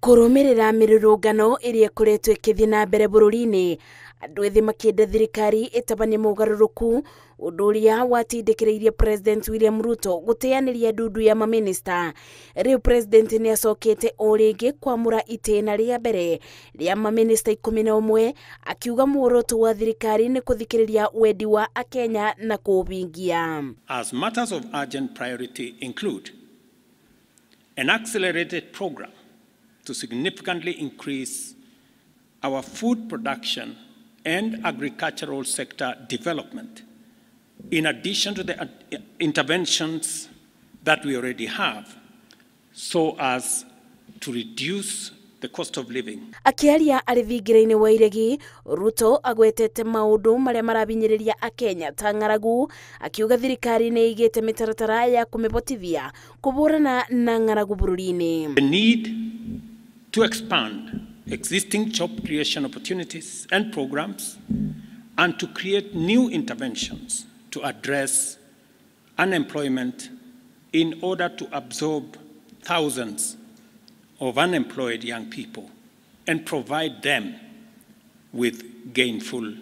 Kũrũmĩrĩra mĩrũrũngano ĩrĩa ĩkoretwo ĩkĩthiĩ na mbere bũrũri-inĩ, andũ ethĩ makĩenda thirikari ĩtabanie mogarũrũku, ũndũ ũrĩa watindĩkĩrĩirie President William Ruto gũteanĩria ndundu ya mamĩnĩsta. Rĩu President nĩ acokete o rĩngĩ kwamũra itĩna rĩa mbere rĩa mamĩnĩsta 11, akiuga muoroto wa thirikari nĩ kũthikĩrĩria wendi wa Akenya na kũũhingia. As matters of urgent priority include an accelerated program to significantly increase our food production and agricultural sector development, in addition to the interventions that we already have, so as to reduce the cost of living. Akĩaria arĩ thingira-inĩ wa iregi, Ruto agwetete maũndũ marĩa marabinyĩrĩria Akenya ta ng'aragu, akiuga thirikari nĩ ĩigĩte mĩtaratara ya kũmĩbotithia kũhũrana na ng'aragu bũrũri-inĩ. The need to expand existing job creation opportunities and programs and to create new interventions to address unemployment in order to absorb thousands of unemployed young people and provide them with gainful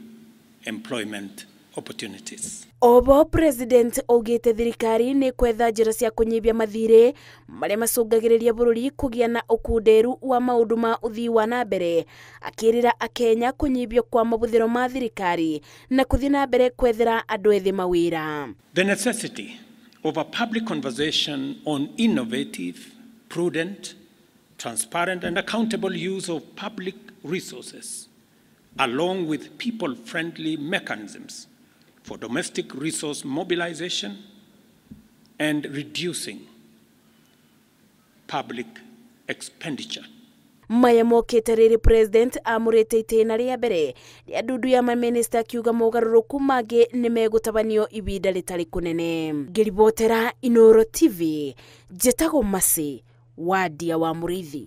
employment opportunities. Obo President augĩte thirikari nĩ kwetha njĩra cia kũnyihia mathirĩ marĩa macũngagĩrĩria bũrũri kũgĩa na ũkunderu wa maũndũ ma ũthii wa na mbere, akĩrĩra Akenya kũnyihio kwa mahũthĩro ma thirikari na kũthiĩ na mbere kwethera andũ ethĩ mawĩra. The necessity of a public conversation on innovative, prudent, transparent and accountable use of public resources, along with people-friendly mechanisms for domestic resource mobilization and reducing public expenditure. Maya mokĩte rĩrĩ President amũrĩte itĩna rĩa mbere rĩa ndundu ya mamĩnĩsta, akiuga mogarũrũku mangĩ nĩ megũtabanio ibinda rĩtarĩ kũnene. Ngĩribotera Inooro TV, njĩtagwo Mercy Wadia wa Mũrĩithi.